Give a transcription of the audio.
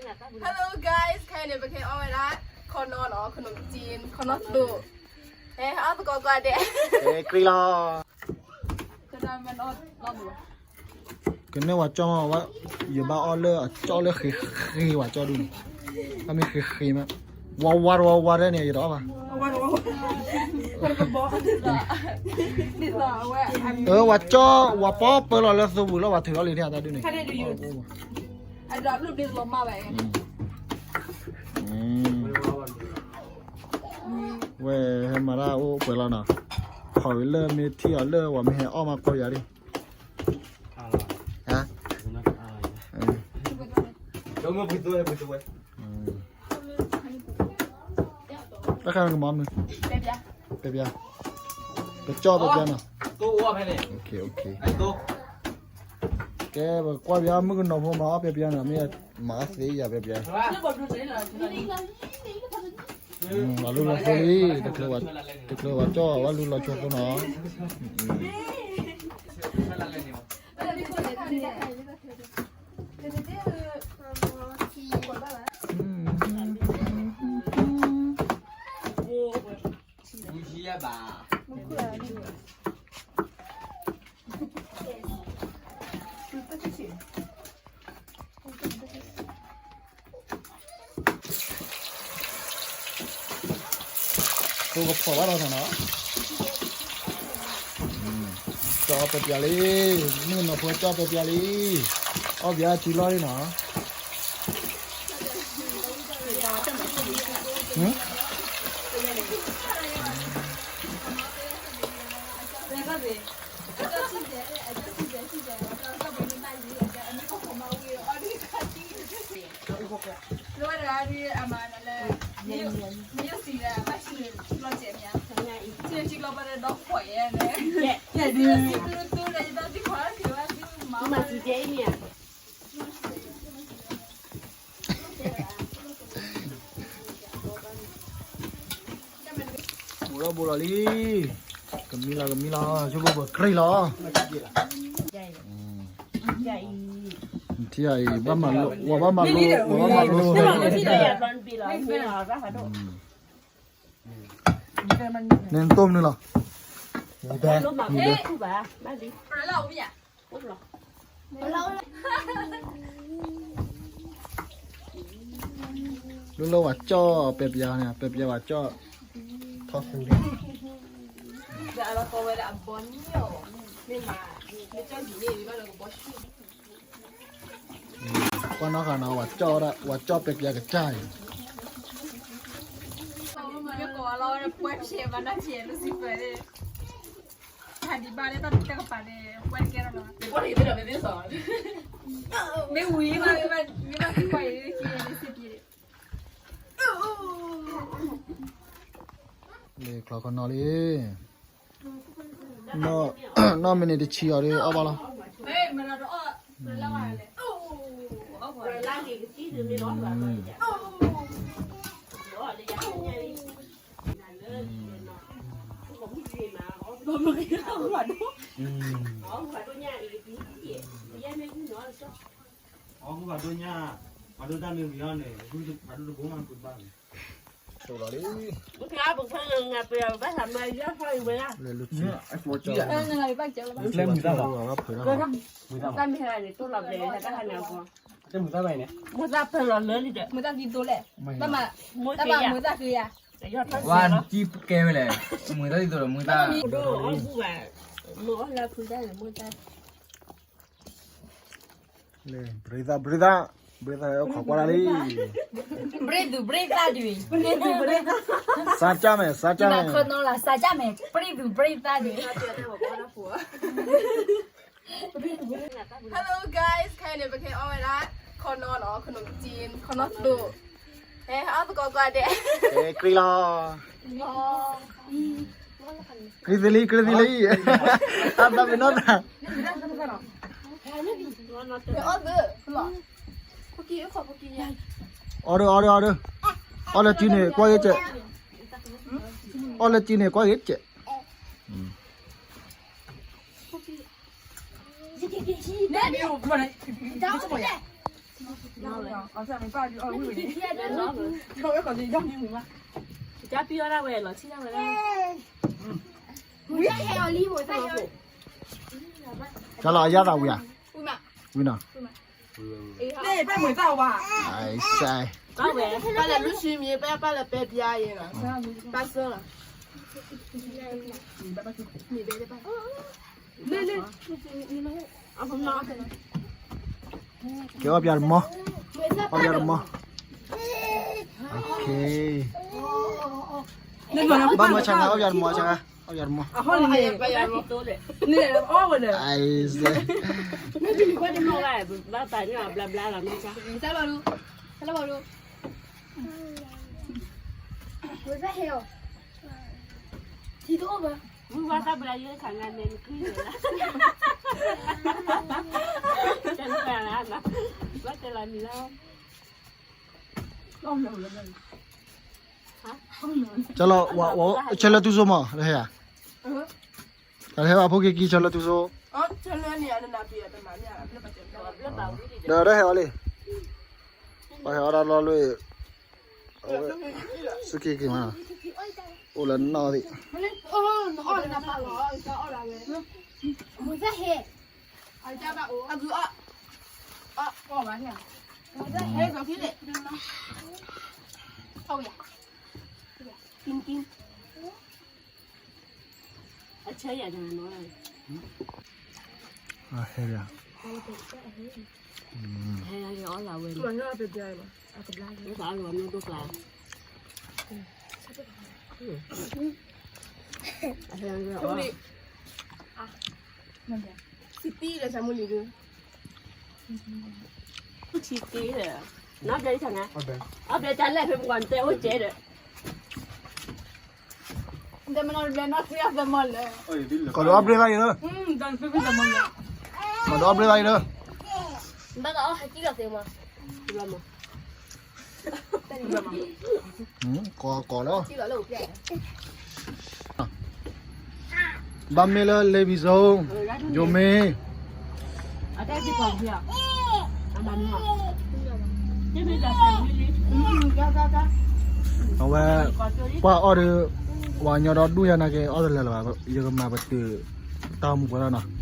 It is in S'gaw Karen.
Hello guys, ခဲအံၤန့ၣ် ပကဟဲအီၣ်ဝဲဒၣ် ခီနီနီၤ, ခီနီကၠ့, ခီနီသိး, ဟဲအီၣ်သကိးကွၢ်ဒဲး, ဟဲကြ့လီၤ. ကန့ၢ်ဝဲကၠီၣ်မး, ယဘၣ်အီၣ်လၢအကၠီၣ်လၢဃ့ဃ့ဝဲကၠီၣ်ဒူၣ်န့ၣ်, အမ့ၢ်ဃ့ဃ့မး, ဝါဝါဝါဝါဒဲးန့ၣ် ယတအီၣ်ဘၣ်. အဝဲကၠီၣ် ဝဲပီပၢလီၤလၢသိပူၤလၢဝဲထုးလီၤလံန့ၣ် အတၢ်ဒူၣ်န့ၣ်, ဝဲဟဲမၤတၢ်အိၣ်ပှဲၤလီၤနီၤ, ခီဝံၤလၢမ့ၢ်ထံၣ်အီၤလၢဝဲမ့ၢ်ဟဲအီၣ်မးကိးယၤလံ. တၢ်ခါကမၤမနုၤ, ပဲပျါ, ပဲပျါ, ပကၠီၣ်ပဲပျါနီၤ, ကဲ ပကွၢ်ပျါ မုၣ်ကနီၤဖိမၤအီၣ်ပဲပျါနီၤ, မ့ၢ်မၤအီၣ်သ့ယၤပဲပျါ, ဝဲလူလီၤဆိလံ, တချုးဝဲကၠီၣ် ဝဲလူလီၤဆိသိနီၤ. ကဖီၣ်ဘၣ်လီၤနီၤ, ကၠီၣ်ပဲပျါလံ, မုၣ်ကနီၤဖိကၠီၣ်ပဲပျါလံ, အီၣ်ပျါထံလီၢ်လံနီၤ. ဘူးလီၤဘူးလီၤလံ, ကမံလီၤကမံလီၤ, ဆိကမိၣ်ပကြ့လီၤ. ထံအံၤ ဘၣ်မၤလိ ဝဲဘၣ်မၤလိ ဝဲဘၣ်မၤလိ, န့ၣ်တိၢ်မနုၤလီၤ, မူဘဲ, မူဘဲ. လူလၢဝဲကၠီၣ်ပဲပျါန့ၣ် ပဲပျါဝဲကၠီၣ် ထီၣ်သူန့ၣ်, ကွၢ်နီၢ်ဃာ်နီၤ ဝဲကၠီၣ်ပဲပျါကစၢ်အံၤ လ့ၣ်ချီခီနီၤလံ, နီၢ်မ့ၢ်န့ၣ်တဆံအီၤဒီးအီၣ်ဘၣ်လီၤ. ဝါကံကဲဝဲလဲၣ်, မုာ်တၢ်ဒ်သိးဒီးမုာ်တၢ်, ဘြံသၣ် ဘြံသၣ် ဘြံသၣ် အိၣ်ခိးကွၢ်တၢ်လံ, ဘြံသူၣ်ဘြံသၣ်ဒုး, စၢ်ကၢ်မဲာ် စၢ်ကၢ်မဲာ်, စၢ်ကၢ်မဲာ် ဘြံသူၣ်ဘြံသၣ်ဒုး. Hello guys, ခဲအံၤန့ၣ် ပကဟဲအီၣ်ဝဲဒၣ် ခီနီနီၤ, ခီနီကၠ့, ခီနီသိး, ဟဲအီၣ်သကိးကွၢ်ဒဲး, ဟဲကြ့လီၤ, ကြ့သလံ ကြ့သလံ, အသးပ့ၤနီၣ်သး, အီၣ်ဒီး အီၣ်ဒီး အီၣ်ဒီး, အီၣ်လၢကၠ့န့ၣ် ကွၢ်ဂ့ၤကဲး, အီၣ်လၢကၠ့န့ၣ် ကွၢ်ဂ့ၤကဲး. အီၣ်ဝဲ ကဘၣ်အီၣ်ဝံၣ်ဝံၣ်န့ၣ် ကဘၣ်အီၣ်ဝံၣ်ဝံၣ်မး ကဘၣ်အီၣ်ဝံၣ်ဝံၣ်မး ကဘၣ်အီၣ်ဝံၣ်ဝံၣ်မး ကလီၤအယါသးဝံၤဧါ, ဝံၤနီၤ, န့ၣ် ပမွဲတၢ်ဝါ, ပၢ်လဲၤလူစံမံၤ ပၢ်ပၢ်လဲၤပဲပျါယဲနီၤ, ပၢ်စၢလီၤ, ကဲအီၣ်ပျါတမီ, အီၣ်ပျါတမီ, ဘၣ်မၤဆါဂၤ အီၣ်ပျါတမီဆါဂၤ, အီၣ်ပျါတမီ, န့ၣ်အီၣ်ဝဲဒီး, ဘၣ်ပာ်န့ၢ်အီၤဘျါဘျါလီၤ မ့ၢ်ဆါ, ဝဲဘၣ်ဟဲအီၤ, ထံတအိၣ်ဘၣ်, မုၢ်ဝါသၣ်ဘျါယဲဆါဂၤန့ၣ် နချံန့ၣ်လီၤ, တဲလၢလၢ, ဘၣ်တဲလီၤနံၤလီၤ ကလီၤ, ဆၢလၢတူၢ်စိမး လၢဟဲဧါ, တၢ်ဟဲဘၣ်ဖိက့ၤကံ ဆၢလၢတူၢ်စိ, ဒီးတၢ်ဟဲအီၤလံ, ပှၤဟဲအီၣ်တၢ်လီၢ်လၢ, စူၢ်က့ၤက့ၤမး, အိၣ်လၢနီၣ်သ့ၣ် အဟဲလီၤ, ဟဲလီၤအီၣ်လီၤဝဲ, အဟဲလီၤအီၣ်လီၤ, စံးတံၢ်ဒီး ဆၢမုၢ်လံၤဒုး, စံးတံၢ်ဒီး, နီၢ်ဘျဲၣ်ဆၣ်နၤ, အဘျဲၣ်တၢ်လဲၣ်ဖဲပှၤတဲအိၣ်ကဲဒီး, ကီးဒီးအီၣ်ဘျ့ဘၣ်အံၤလၢ, ကီးဒီးအီၣ်ဘျ့ဘၣ်အံၤလၢ, ဘၣ်ကအီၣ်ဟဲကံၣ်လီၤသ့မး, ကီးကီးလီၤ, ဘၣ်မ့ၢ်လၢ လ့ပံၤစိ, ယိၤမ့ၢ်, အဝဲ, ပှၤအီၣ်ဒီး, ပှၤကညီဒီဒူၣ်ယၤနာ်က့ အီၣ်တလၢာ်လၢၤဘၣ်, ယကမၤပတုာ်, တၢ်မူၤပှဲၤလီၤနီၤ,